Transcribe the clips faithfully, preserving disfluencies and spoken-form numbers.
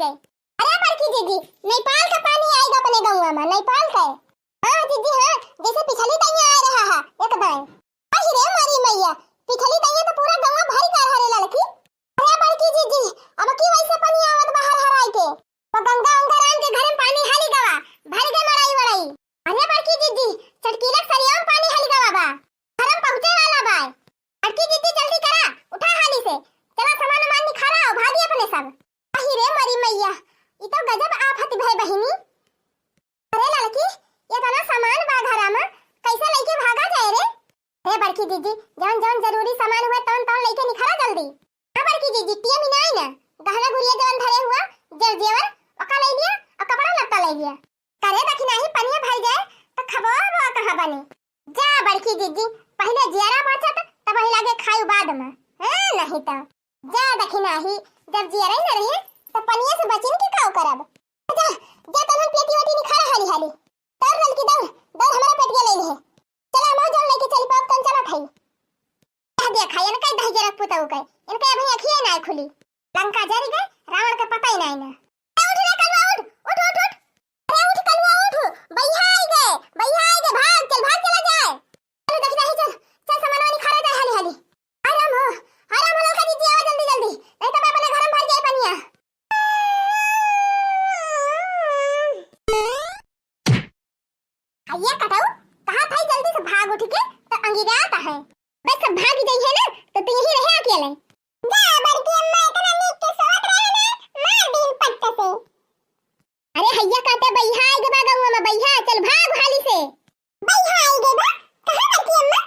गए। अरे बड़की जीजी, नेपाल का पानी आइगा अपने गौवा मा, नेपाल का। हाँ जीजी हाँ, जैसे पिछली दइया आए रहा है, एकदम। अहि रे मोरी मैया, पिछली दइया तो पूरा गौवा भरि गए रहा रे ललकी। अरे बड़की जीजी, अब की वैसे पानी आवत बा हर हराई के। तो गंगा उंगा राम के घर मा पानी हाली गवा, भरि गए मड़ई वड़ई। अरे बड़की जीजी, चटकीला के सरिया मा पानी हाली गवा बा। घर मा पहुँचे वाला बा। बड़की जीजी जल्दी करा, उठा हाली से। चला सामान उमान निखारा अउ भागी अपने सब। अहि रे मोरी मैया, ई तो गजब आफत भय बहिनी। अरे ललकी, इतना सामान बा घरा मा, कैसे लइके भागा जाए रे? हे बड़की जीजी, जौन जौन जरूरी सामान हुआ तौन तौन लइके निखरा जल्दी। हाँ बड़की जीजी, टिया मिनाई ना, गहना गुरिया जौन धरे हुआ, जेर जेवर, ओका ले लिया, अउ कपड़ा लत्ता ले लिया। करे दखिनाही पनिया भर जाए, तो खबो बो कहाँ बने। जा बड़की जीजी, पहिले जियरा बाँचत, तब वही लागे खाई बाद मा। हाँ, नहीं तो। जा दखिनाही, जब जियरा ही न रहे, तो पनिया से बचिन के काव करब? जा, जा तनहन पेटी वेटी निखारा हाली हाली। दौड़ ललकी दौड़, दौड़ हमरा पेटिया ले ले। चला, हम जौन लेके चली पावत तौन चला खाई। कह दिया खाई, इनका ही दहिजरा पुतऊ के, इनका अभी अखिए ना खुली। लंका जरी गए, रावण के पता ही ना ना। ए, उठ रे कलुआ, उठ, उठ, उठ, उठ। अरे उठ कलुआ, उठ, बइहा आई गए, बइहा आई गए, भाग, चल भाग, चला जाए। चल दखिनाही चल, चल सामान वानी खा जाए हाली हाली। हाय राम हो, हाय राम हो, ललका जीजी आवा जल्दी जल्दी, नहीं तो मैं अपने घर मा भर जाए पनिया। हैया कटाऊ, कहा था जल्दी से भाग उठ के, तो अंगिरात है। बस सब भाग जाइए ना, तो तू यहीं रहे अकेले। जा बड़की अम्मा, इतना नीक के सोवत रहे ना, मार दीन पट्ट से। अरे हैया काटे बइहा आइ गवा गौवा मा बइहा, चल भाग हाली से। बइहा आइ गवा, कहाँ बड़की अम्मा?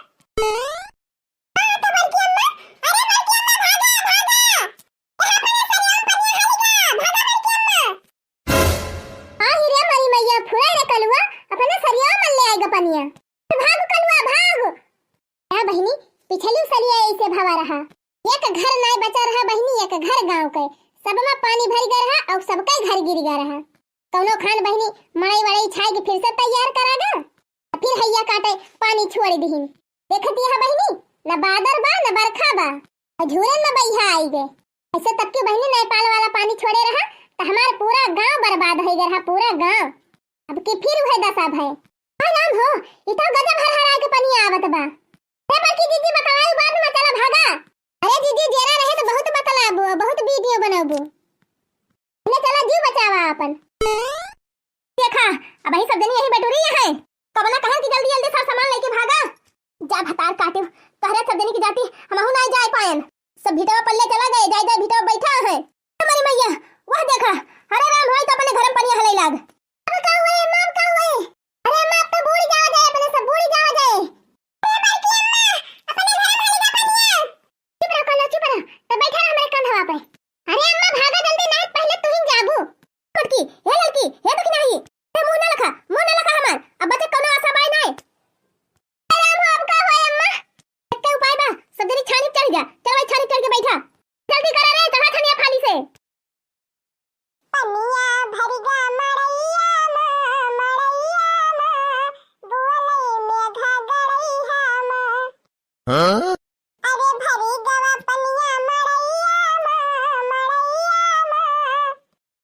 हाँ तो बड़की अम्मा, अरे बड़की अम्मा भागा, भागा। यहाँ पर सरिया मा पनिया हाली गवा, भागा बड़की अम्मा। आ ही रे मोरी मैया, फुराई रे कलुआ, अपने सरिया मा ले आइगा पनिया। भाग कलुआ, भाग। का बहिनी, पिछली सलिया ऐसे भवा रहा। एक घर नाय बचा रहा बहिनी, एक घर गाँव के। सब मा पानी भरि गए रहा अउ सबके घर गिरि गए रहा। कौनो खान बहिनी मड़ई वड़ई छाई के फिर से तैयार करा गा। फिर हैया काटे पानी छोड़ दिहिन। देखती है बहिनी, न बादर बा, न बरखा बा। अउ झूरन मा बइहा आइ गए। ऐसे तब की बहिनी नेपाल वाला पानी छोड़े रहा, त हमार पूरा गाँव बर्बाद होइ गए रहा, पूरा गाँव। अब की फिर उहे दशा भय। हाय राम हो, ई तो गजब हरहराए के पनिया आवत बा। हे बड़की जीजी, बतवाई बाद मा, चला भागा। अरे जीजी, जेरा रहे तो बहुत बतलाबू, बहुत वीडियो बनाबू। ले चला, जीव बचावा आपन। देखा, अबहीं सब जनी यहीं बैठू रही है। कबना कहन की जल्दी जल्दी सब सामान लेके भागा। जा भतार काटिब, तोहरे सब जनी की जाति हमहू नाय जाए पायन। सब भिटवा पल्ले चला गए, जाए जाए भिटवा बैठा है। हमारी मैया, वह देखा, अरे राम, होई तो अपने घर मा पनिया हलई लाग। अब का हुए, अम्मा, अब का हुए? अरे अम्मा, अब तो बूड़ी जावा जाए, अपने सब बूड़ी जावा जाए। अरे बड़की अम्मा, अपने घर मा हलई लाग पनिया। चुप रहो, कालो, चुप रहो। तो बैठा रहो हमारे कंधवा पे। अरे अम्मा, भागा जल्दी, नाय पहले तू ही जाबू। छोटकी, हे ललकी, हे दखिनाही, हे मुँह ना लखा, मुँह ना लखा हमार। अब बचे कौनो आशा बाय नाय। अरे अम्मा, अब का होए अम्मा? एक उपाय बा, सब जनी छानी चढ़ जा। चल भाई, छानी चढ़ के बैठा। जल्दी करा रे, चढ़ा छनिया फाली से। पनिया भरिगा मड़ैया मा, मड़ैया मा, बुअलई मेघा गड़ैया मा। हाँ? अरे भरी गवा पनिया मड़ैया मा, मड़ैया मा,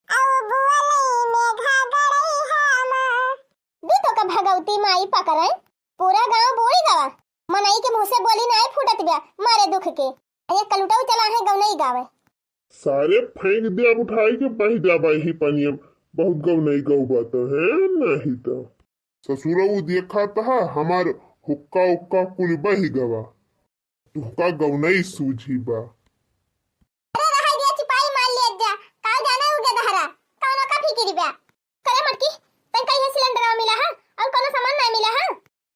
अउ बुअलई मेघा गड़ैया मा। दी तो का भगवती माई पकड़े, पूरा गाँव बूड़ी गवा। मनई के मुँह से बोली नाय फूटत बा, मारे दुख के। अरे कलुटऊ चला है गौनई गावे। सारे फेंक दे, अब उठाई के बहि जाबा यही पनिया मा। बहुत गौनई गौबा तो है, नहीं तो। ससुरऊ देखा तहा, हमार हुक्का उक्का कुल बहि गवा, तुहका गौनई सूझी बा। अरे रहाई दिया, चिपाई मार लिया जा, काव जाने उगे दहरा, कौनो का फिकिर बा। करे मटकी, तन कहीं सिलेंडरवा मिला है, अउर कौनो सामान ना मिला है?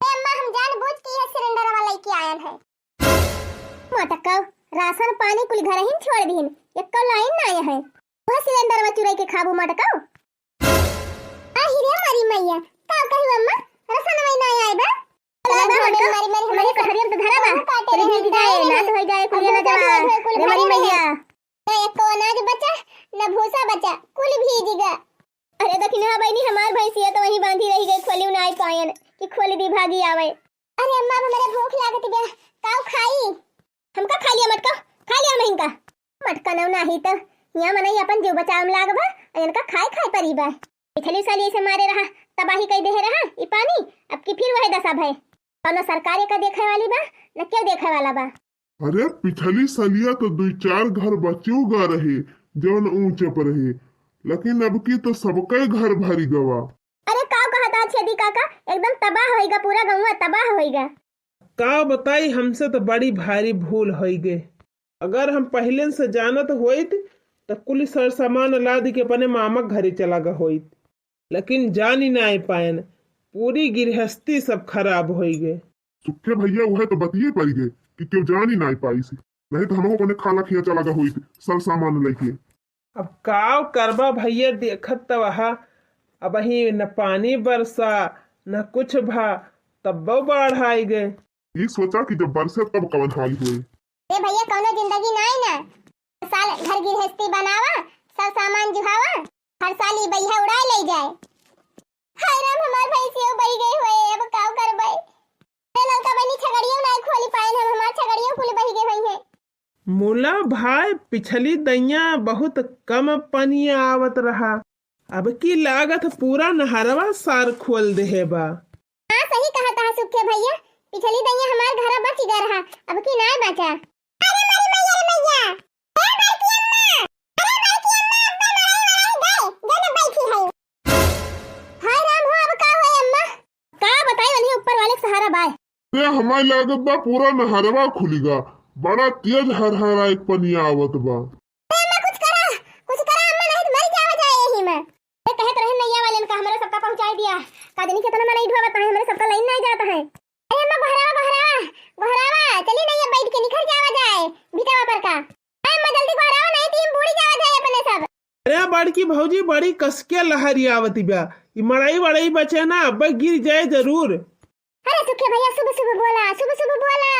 ए अम्मा, हम जान बूझ के यह सिलेंडरवा लेके आयन है। मटकव, राशन पानी कुल घर ही छोड़ दीन, एको लाइन ना आया है। वह सिलेंडरवा चुराई के खाबू मटकव। आही रे मारी मैया, का कही अम्मा? रसन वही ना आए बा। चला बा मटका, मारी, मारी, हमारे कठरिया में तो धरा बा। काटे चली रहे, भीग जाए, नाश हो जाए, कुलिया ना जवा। अरे मारी मैया। ना एको अनाज बचा, ना भूसा बचा, कुल भीज गा। अरे दखिनहा बहिनी, हमार भैंसिया तो वहीं बांधी रही गई, खोली ना आई पायन कि खोली दी भागी आवे। अरे अम्मा, अब हमरे भूख लागत बा, काव खाई? हमका खा लिया मटका, खा लिया हम इनका। मटका नौ नाही त यहाँ मनई अपन जीव बचावे में लाग बा, अउर इनका खाए खाए परी बा। पिछली साल ऐसे मारे रहा, तबाही कई देहे रहा ई पानी, अब की फिर वही दशा भय। कौनो सरकार एका देखे वाली बा, न केहू देखे वाला बा। अरे, पिछली सलिया तो दुई चार घर बचियो गा रहे, जौन ऊंचे पर रहे, लेकिन अब की तो सबके घर भरी गवा। अरे, का कहत आज छेदी काका, एकदम तबाह होइगा, पूरा गौवा तबाह होइगा। का बताई, हमसे तो बड़ी भारी भूल होइगे। अगर हम पहिले से जानत होइत, त कुल सर सामान लाद के अपने मामा के घरे चला गा होइत, लेकिन जानी नाय पायन, पूरी गृहस्थी सब खराब होइगे। सुखे भैया, वह तो बतिये पड़ गए कि केहू जानी नाय पाइस, नहीं तो हमहू अपने खाला खिया चला गा होइत सर सामान लेके। अब काव करबा भैया, देखत त वहा, अबही न पानी बरसा, न कुछ भा, तब्बो बाढ़ आइगे। ई सोचा कि जब बरसे तब कवन हाल होए। रे भैया, कौनो जिंदगी नाय ना। हर साल घर गृहस्थी बनावा, सब सामान जुहावा, हर साल ई बइहा उड़ाए ले जाए। हाय राम, हमार भैंसियो बही गए हुए, अब काव करबे? ए ललका बहिनी, छगड़ियो नाय खोली पाएन हम, हमार छगड़ियो कुल बही गए हुई है। मुला भाई, पिछली दइया बहुत कम पनिया आवत रहा, अब की लागत पूरा नहरवा सार खोल देहे बा। हाँ, सही कहा था सुखे भैया, पिछली दइया हमार घर बच गया रहा, अब की नाय बचा। अरे मोरी मैया रे मैया, ए बड़की अम्मा, अरे बड़की अम्मा, अब्बा मड़ई मड़ई गए, जो जब बैठी है। हाय राम हो, अब का होए अम्मा? का बताई, वही ऊपर वाले के सहारा बाय। अरे हमारे लागत बा पूरा नहरवा खुलिगा, बड़ा तेज हरहरा एक पनिया आवत बा। अरे अम्मा, कुछ करा, कुछ करा अम्मा, नहीं तो मर जावा जाए यही में। अरे कहत रहे नैया वाले का हमरे सबका पहुंचाई दिया, का जनी कितना मनई ढोवत है, हमरे सबका लाइन नहीं जाता है। अरे अम्मा, बहरावा, बहरावा, बहरावा, चली नैया बैठ के निखर जावा जाए बिटावा पर का। अरे अम्मा, जल्दी बहरावा, नहीं तो हम बूड़ी जावा जाए अपने सब। अरे बड़की भौजी, बड़ी कसके लहरी आवती बा, ई मड़ई वड़ई बचे ना, अब गिर जाए जरूर। अरे सुखे भैया, शुभ शुभ बोला, शुभ शुभ बोला।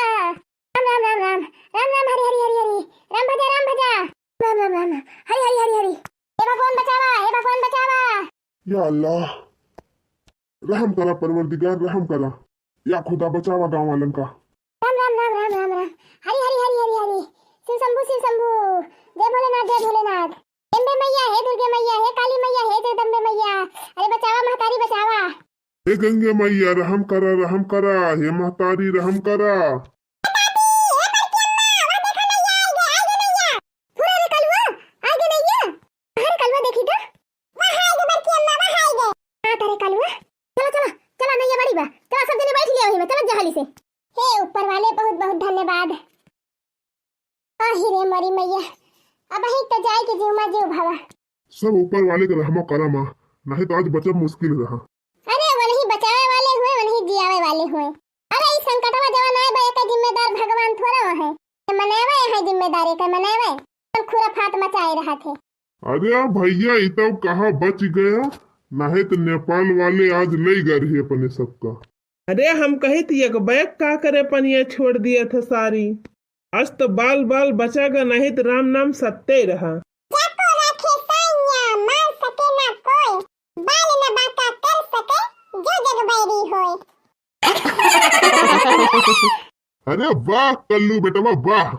राम राम राम राम, राम राम, हरि हरि हरि हरि, राम भजा, राम भजा। राम राम राम, हरि हरि हरि हरि। हे भगवान बचावा, हे भगवान बचावा। या अल्लाह, रहम करा परवरदिगार, रहम करा। या खुदा बचावा गाँव वालन का। राम राम राम राम राम राम, हरि हरि हरि हरि हरि, शिव शंभु शिव शंभु, जय भोलेनाथ जय भोलेनाथ। अम्बे मैया, हे दुर्गे मैया, हे काली मैया, हे जगदम्बे मैया, अरे बचावा महतारी बचावा। हे गंगे मैया, रहम करा, रहम करा, हे महतारी, रहम करा। ए दादी, ए बड़की अम्मा, वहाँ देखा नैया, आइगे, आइगे नैया। फुरा रे कलुआ, आइगे नैया। हाँ रे कलुआ, देखी तो। वहाँ आइगे बड़की अम्मा, वहाँ आइगे। हाँ, तारे कलुआ। चला, चला, चला, नैया बड़ी बा। चला, सब जने बैठ लिया वही में, चला जहाली से। हे ऊपर वाले, बहुत, बहुत धन्यवाद। आही रे मोरी मैया, अबही तो जाए के जीव मा जीव भवा। सब ऊपर वाले के रहमा करम आ, नहीं तो आज बचब मुश्किल रहा। अरे, वनही बचावे वाले हुए, वनही जियावे वाले हुए। अरे, ई संकटवा जवन आए बा, एकर जिम्मेदार भगवान थोड़ा है। ये मनैवे है जिम्मेदार, एकर मनैवे। अपन खुराफात मचाए रहा थे। अरे भैया, ई तो कहाँ बच गया, नहीं तो नेपाल वाले आज ले गए रहे अपने सबका। अरे, हम कहित एक बैग का करे पनिया छोड़ दिया था सारी। आज तो बाल बाल बचा गा, नहीं तो राम नाम सत्य रहा। जाको राखे साइया, मार सके ना कोई, बाल न बांका कर सके, जो जग बैरी होए। अरे वाह कल्लू बेटवा वाह,